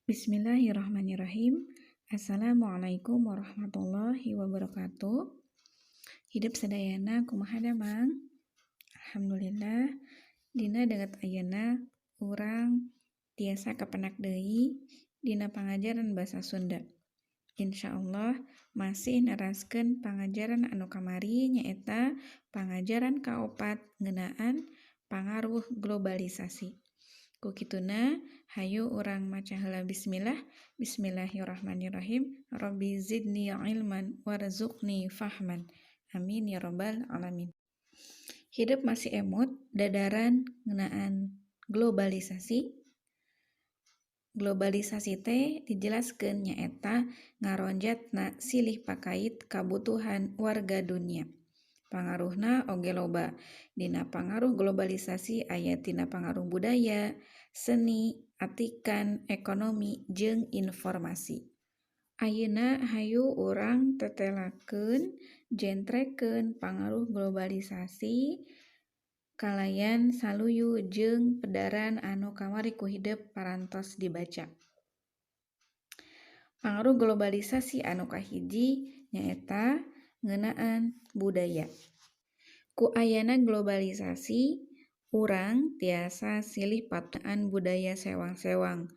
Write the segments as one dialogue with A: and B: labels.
A: Bismillahirrahmanirrahim. Assalamualaikum warahmatullahi wabarakatuh. Hidup sadayana kumaha damang? Alhamdulillah, dina danget ayeuna urang tiasa kapenak deui dina pangajaran basa Sunda. Insyaallah masih neraskeun pangajaran anu kamari, nyaeta pangajaran kaopat ngeunaan pangaruh globalisasi. Ku kituna hayu urang maca heula bismillah. Bismillahirrahmanirrahim. Rabbi zidni ilman warzuqni fahman. Amin ya rabbal alamin. Hidup masih emut dadaran ngeunaan globalisasi. Globalisasi teh dijelaskeun nyaeta ngaronjatna silih pakait kabutuhan warga dunia. Pangaruhna oge loba. Dina pangaruh globalisasi aya tina pangaruh budaya, seni, atikan, ekonomi, jeung informasi. Ayeuna hayu urang tetelakeun, jentrekeun pangaruh globalisasi kalayan saluyu jeung pedaran anu kamari ku hidep parantos dibaca. Pangaruh globalisasi anu kahiji nyaeta ngeunaan budaya. Ku ayana globalisasi, urang tiasa silih patuan budaya sewang-sewang.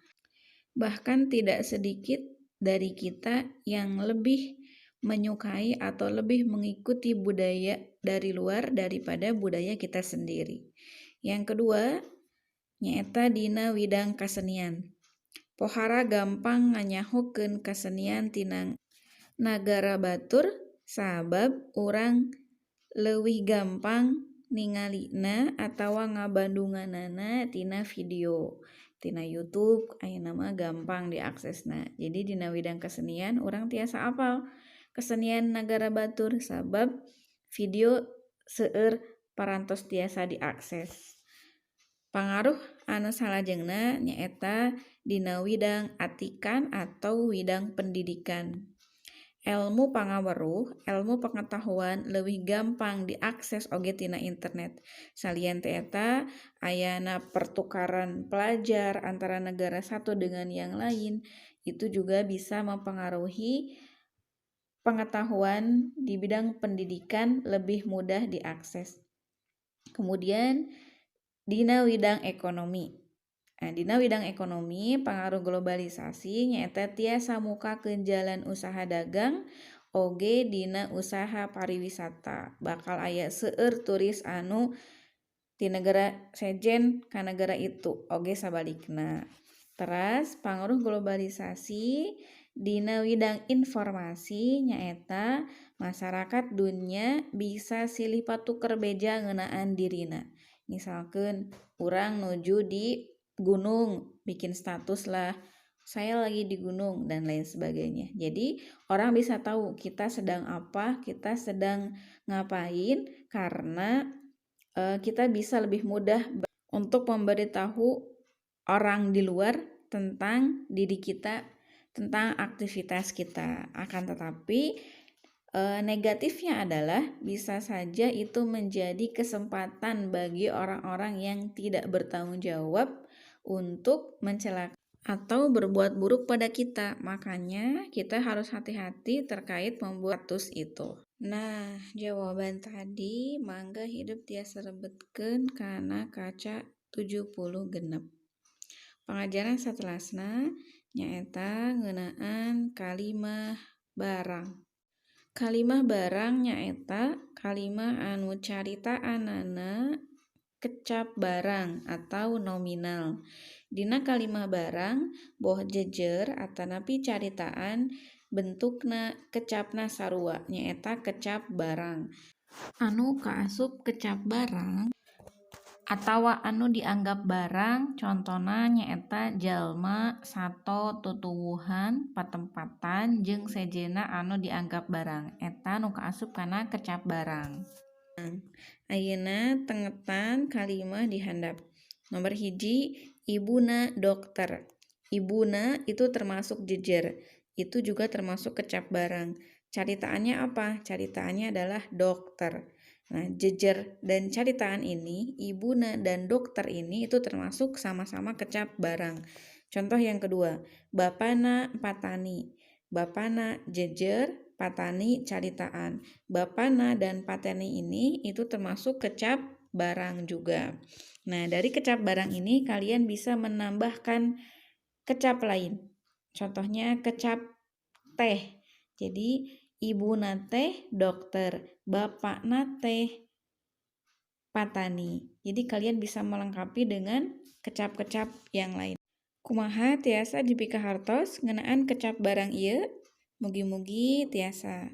A: Bahkan tidak sedikit dari kita yang lebih menyukai atau lebih mengikuti budaya dari luar daripada budaya kita sendiri. Yang kedua, nyaeta dina widang kasenian. Pohara gampang nganyahokeun kasenian tina nagara batur, sabab urang leuwih gampang ningalina atawa ngabandunganana tina video. Tina YouTube ayeuna mah gampang diaksesna. Jadi dina widang kesenian urang tiasa apal kesenian nagara batur, sabab video seueur parantos tiasa diakses. Pangaruh anu salajengna nyaeta dina widang atikan atau widang pendidikan. Elmu pangaweruh, elmu pengetahuan leuwih gampang diakses oge tina internet. Salian ti eta, ayana pertukaran pelajar antara negara satu dengan yang lain, itu juga bisa mempengaruhi pengetahuan di bidang pendidikan lebih mudah diakses. Kemudian dina widang ekonomi. Nah, dina widang ekonomi, pangaruh globalisasi nyaeta tiasa mukakeun jalan usaha dagang oge dina usaha pariwisata. Bakal aya seueur turis anu ti negara sejen ka negara itu, oge sabalikna. Teras pangaruh globalisasi dina widang informasi nyaeta masyarakat dunya bisa silih patuker beja ngeunaan dirina. Misalkeun urang nuju di gunung, bikin status lah, "Saya lagi di gunung," dan lain sebagainya. Jadi orang bisa tahu kita sedang apa, kita sedang ngapain, karena kita bisa lebih mudah untuk memberitahu orang di luar tentang diri kita, tentang aktivitas kita. Akan tetapi negatifnya adalah bisa saja itu menjadi kesempatan bagi orang-orang yang tidak bertanggung jawab untuk mencela atau berbuat buruk pada kita. Makanya kita harus hati-hati terkait membuat status itu. Nah, jawaban tadi mangga hidup tiasa lebetkeun kana kaca 76. Pangajaran satelasna nyaeta ngeunaan kalimah barang. Kalimah barang nyaeta kalimah anu caritaanana kecap barang atau nominal. Dina kalimah barang, boh jejer atanapi caritaan, bentukna kecapna sarua, nyaeta kecap barang. Anu kaasup kecap barang atawa anu dianggap barang contona nyaeta jalma, sato, tutuwuhan, patempatan, jeung sejenna anu dianggap barang. Eta nu kaasup kana kecap barang. Ayeuna tengetan kalimah di handap. Nomor 1, ibuna dokter. Ibuna itu termasuk jejer. Itu juga termasuk kecap barang. Caritaannya apa? Caritaannya adalah dokter. Nah, jejer dan caritaan ini, ibuna dan dokter ini itu termasuk sama-sama kecap barang. Contoh yang kedua, bapana patani. Bapana jejer, patani caritaan. Bapana dan patani ini itu termasuk kecap barang juga. Nah, dari kecap barang ini kalian bisa menambahkan kecap lain. Contohnya kecap teh. Jadi ibuna teh dokter, bapakna teh patani. Jadi kalian bisa melengkapi dengan kecap-kecap yang lain. Kumaha tiasa dipikahartos ngeunaan kecap barang ieu? Mugi-mugi tiasa.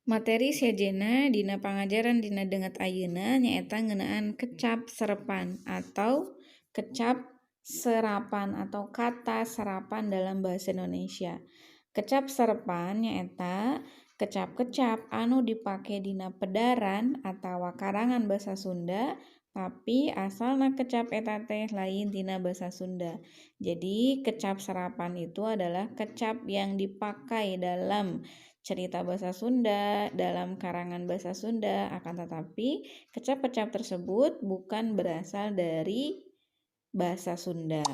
A: Materi sejenna dina pangajaran dina danget ayeuna nyaeta ngeunaan kecap serepan atau kecap serapan atau kata serapan dalam bahasa Indonesia. Kecap serepan nyaeta kecap-kecap anu dipake dina pedaran atawa karangan basa Sunda tapi asalna kecap eta teh lain tina basa Sunda. Jadi kecap serapan itu adalah kecap yang dipakai dalam cerita bahasa Sunda, dalam karangan bahasa Sunda, akan tetapi kecap-kecap tersebut bukan berasal dari bahasa Sunda.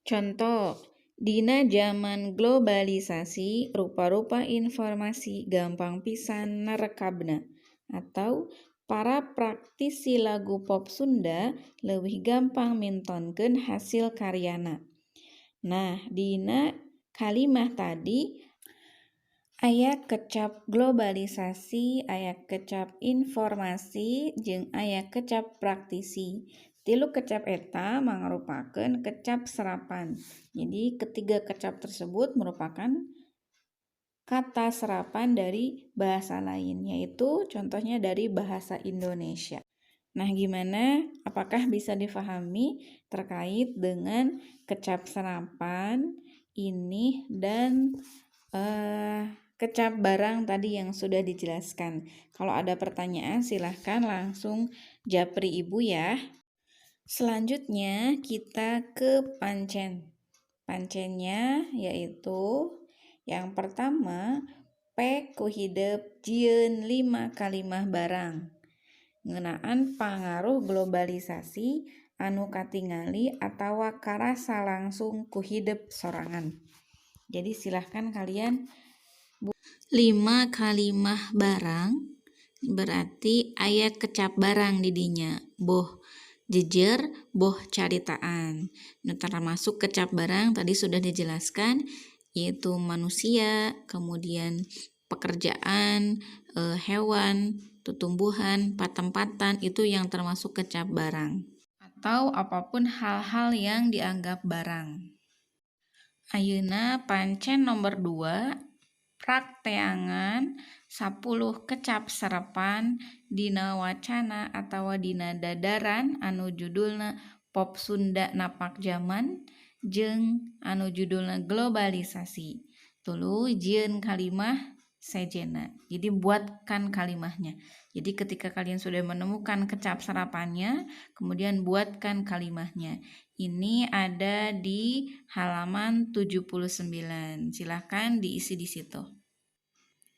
A: Contoh, dina zaman globalisasi rupa-rupa informasi gampang pisan narekabna, atau para praktisi lagu pop Sunda leuwih gampang mintonkeun hasil karyana. Nah, dina kalimah tadi aya kecap globalisasi, aya kecap informasi, jeung aya kecap praktisi. Tilu kecap eta mangrupakeun kecap serapan. Jadi ketiga kecap tersebut merupakan kata serapan dari bahasa lain, yaitu contohnya dari bahasa Indonesia. Nah, gimana? Apakah bisa difahami terkait dengan kecap serapan ini dan kecap barang tadi yang sudah dijelaskan? Kalau ada pertanyaan silahkan langsung japri ibu ya. Selanjutnya kita ke pancen. Pancennya yaitu yang pertama, pek ku hidep jieun 5 kalimah barang ngeunaan pangaruh globalisasi anu katingali atawa karasa langsung ku hidep sorangan. Jadi silahkan kalian 5 kalimah barang berarti aya kecap barang di dinya, boh jejer boh caritaan. Nu termasuk kecap barang tadi sudah dijelaskan, yaitu manusia, kemudian pekerjaan, hewan, tumbuhan, patempatan, itu yang termasuk kecap barang atau apapun hal-hal yang dianggap barang. Ayeuna pancen nomor 2, prakteangan 10 kecap serepan dina wacana atawa dina dadaran anu judulna Pop Sunda Napak Jaman jeung anu judulna Globalisasi. Tuluy jieun kalimah sejenna. Jadi buatkan kalimahnya. Jadi ketika kalian sudah menemukan kecap serapannya, kemudian buatkan kalimahnya. Ini ada di halaman 79. Silahkan diisi di situ.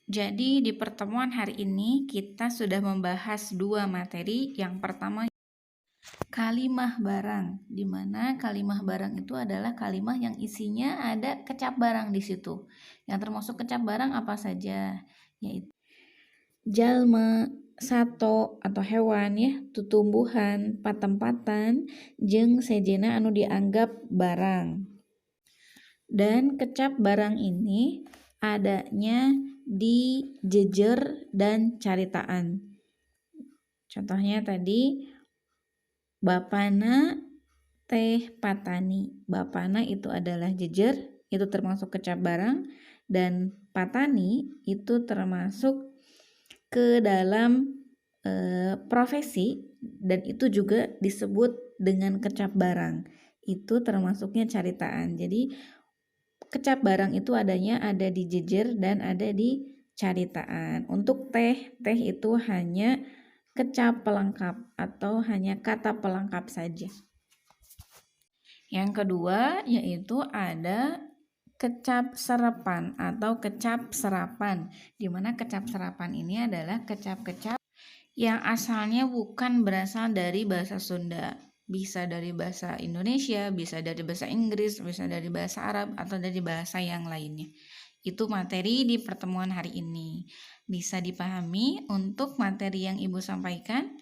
A: Jadi di pertemuan hari ini kita sudah membahas 2 materi. Yang pertama kalimah barang, di mana kalimah barang itu adalah kalimah yang isinya ada kecap barang di situ. Yang termasuk kecap barang apa saja? Yaitu jalma, sato atau hewan ya, tutumbuhan, patempatan, jeung sejenna anu dianggap barang. Dan kecap barang ini adanya di jejer dan caritaan. Contohnya tadi bapana teh patani. Bapana itu adalah jejer, itu termasuk kecap barang, dan patani itu termasuk ke dalam profesi dan itu juga disebut dengan kecap barang. Itu termasuknya caritaan. Jadi kecap barang itu adanya ada di jejer dan ada di caritaan. Untuk teh, teh itu hanya kecap pelengkap atau hanya kata pelengkap saja. Yang kedua yaitu ada kecap serepan atau kecap serapan, di mana kecap serapan ini adalah kecap-kecap yang asalnya bukan berasal dari bahasa Sunda. Bisa dari bahasa Indonesia, bisa dari bahasa Inggris, bisa dari bahasa Arab, atau dari bahasa yang lainnya. Itu materi di pertemuan hari ini. Bisa dipahami untuk materi yang Ibu sampaikan?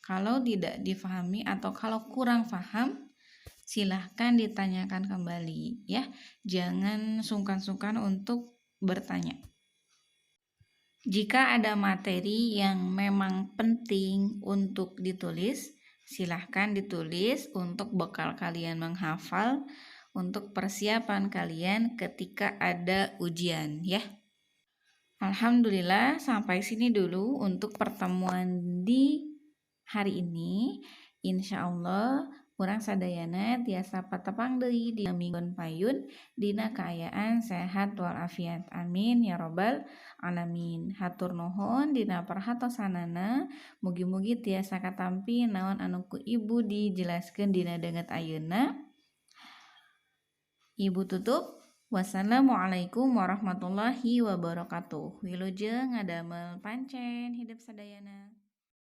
A: Kalau tidak difahami atau kalau kurang paham, silahkan ditanyakan kembali ya. Jangan sungkan-sungkan untuk bertanya. Jika ada materi yang memang penting untuk ditulis, silahkan ditulis untuk bekal kalian menghafal, untuk persiapan kalian ketika ada ujian ya. Alhamdulillah, sampai sini dulu untuk pertemuan di hari ini. Insya Allah urang sadayana tiasa patepang deui di minggon payun dina kaayaan sehat walafiat, amin ya robbal alamin. Hatur nuhun dina perhatosanana, mugi-mugi tiasa katampi naon anu ku ibu dijelaskeun dina danget ayeuna. Ibu tutup. Wassalamualaikum warahmatullahi wabarakatuh. Wilujeng ngadamel pancen hidep sadayana.